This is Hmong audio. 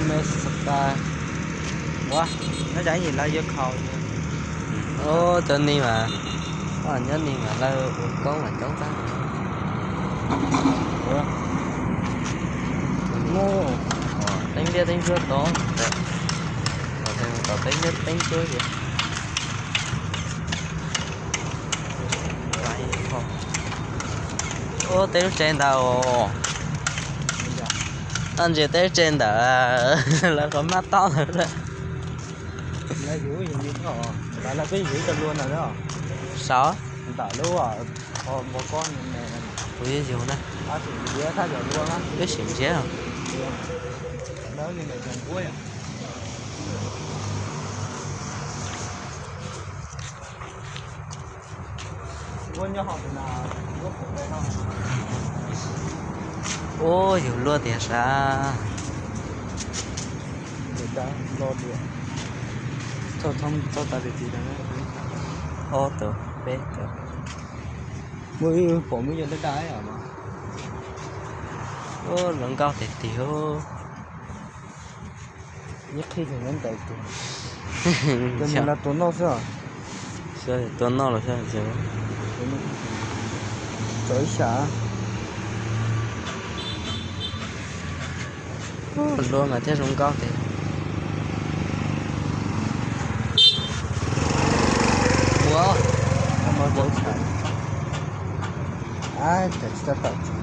Ua, nyob cov ib yim lawv yuav khaus. Ub, cov ni mas, nyob ni mas lawv ua koob mas coob tag. Teeb liab teeb ntsuab tod, tom teeb liab teeb ntsuab ces. Ub, teb lub tsev ntawd os. Ntsia teb lub tsev ntawd, lawv qhov mab tob ntawd. Sav, kuv yuav yug na, wb sim ntsiab. Ub, yug luaj tiag sav. Ob tug peb tug. Muaj ib pom muaj yog daj daj. Ub, lawv nkauj tiag tiag. Ib qhib tus nyob ntawd tus. Cov niag no tua noj xwb. Tua noj los xyov. Tso ib xya. Luaj mas thiaj zoo nkauj tiag. Ua, cas tsis tau tawm tso.